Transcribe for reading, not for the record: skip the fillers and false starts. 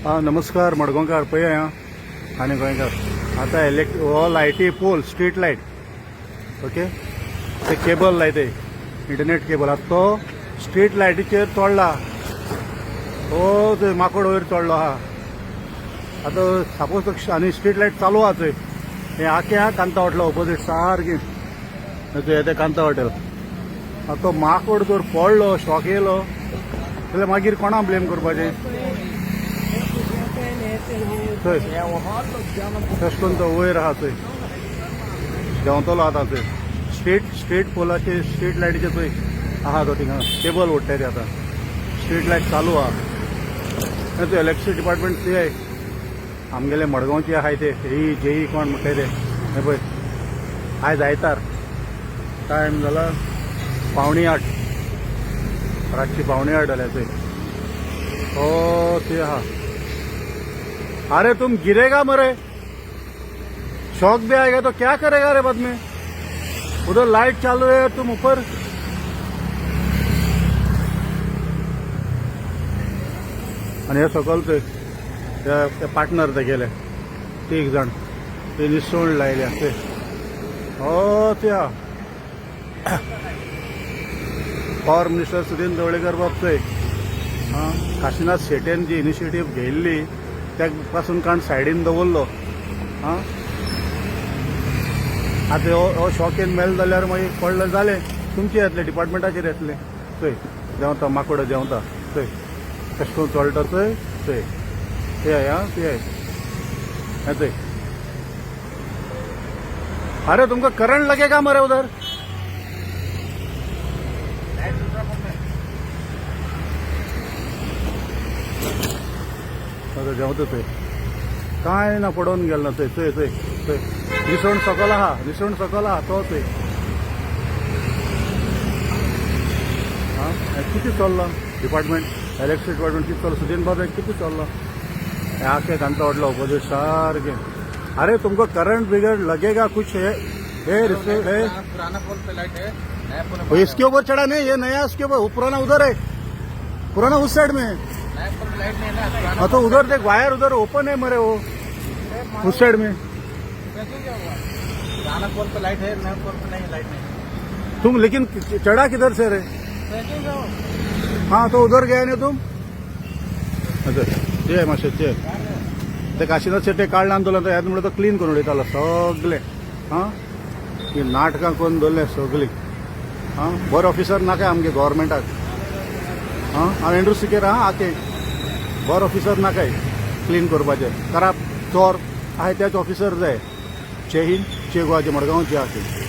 हा नमस्कार मडगांवकार पळय आं आनी गोंयकार आतां इलेक्ट हो लायटी पोल स्ट्रीट लायट ओके ते केबल लायते इंटरनेट केबल आतां तो स्ट्रीट लायटीचेर चोडला हो थंय माकोड वयर चडलो आहा आतां सपोज आनी स्ट्रीट लायट चालू आहा थंय हें आखे आहा कांता हॉटेल ऑपोजीट सारकें थंय तें कांता हॉटेल आतां तो माकोड जर पडलो शॉक येयलो जाल्यार मागीर कोणा ब्लेम करपाचें थंय तशें करून तो वयर आहा थंय देंवतलो आतां थंय स्ट्रीट स्ट्रीट पोलाचे स्ट्रीट लायटीचे थंय आहा तो थिंगा केबल ओडटा ते आतां स्ट्रीट लायट चालू आहा थंय इलेक्ट्रिसिटी डिपार्टमेंट थंय आमगेले मडगांवचे आहाय ते ही जेई कोण म्हणटाय ते हे पळय आयज आयतार टायम जाला 7:45 रातची 7:45 जाल्या थंय हो ते आहा. अरे तुम गिरेगा मरे, शॉक भी आएगा तो क्या करेगा रे बाद में? उधर लाइट चालू है, तुम ऊपर. आणि हे सकल ते ते पार्टनर ते गेले तीग जाण ते निसण लायल्या ते हो त्या पॉवर मिनिस्टर सुदीन ढवळीकर बाब थंय. आं काशीनाथ शेट्यान जी इनिशिएटीव घेयल्ली त्या पासून काण सायडीन दवरलो. आं आतां हो हो शॉकेन मेल जाल्यार मागीर पडलें जालें तुमचें येतलें डिपार्टमेंटाचेर येतलें. चोय देंवता माकोड देंवता चोय कशें करून चोळटा चोय चोय ते आं ते हें चोय. अरे तुमका करंट लगेगा मरे उधर. आतां देंवता थंय कांय ना पडोवन गेल ना थंय थंय थंय थंय निसण सकल आहा निसण सकल आहा तो थंय. आं कितें चल्लां डिपार्टमेंट इलेक्ट्रिसिटी डिपार्टमेंट कितें चल्लां सुदीन बाब कितें चल्लां हें आखे कांता हॉटेल ऑपोजीट सारकें. अरे तुमको करंट बिगर लगेगा कुछ है है है. पुराना पोल पे लाइट है, नया पोल वो इसके ऊपर चढ़ा नहीं, ये नया इसके ऊपर, पुराना उधर है, पुराना उस साइड में है. नया पोल पे लाइट नहीं है ना पुराना. हाँ तो उधर देख वायर उधर ओपन है मरे वो उस साइड में. पुराना पोल पे लाइट है, नया पोल पे नहीं लाइट नहीं. तुम लेकिन चढ़ा किधर से रे? हाँ तो उधर गया नहीं तुम. अच्छा ते मातशें ते ते काशीनाथ शेट्टे काडलं आंदोलन ह्यात म्हणल्यार तो क्लीन करून उडयतालो सगळे. आं ही नाटकां करून दवरलें सगळीं. आं बरो ऑफिसर नाका आमगे गव्हर्मेंटाक. आं हांव एंड्रू सिकेर आं आके बरो ऑफिसर नाकाय क्लीन करपाचें कराप चोर आहाय तेच ऑफिसर जाय. जय हिंद, जय गोवा, जय मडगांव, जय आके.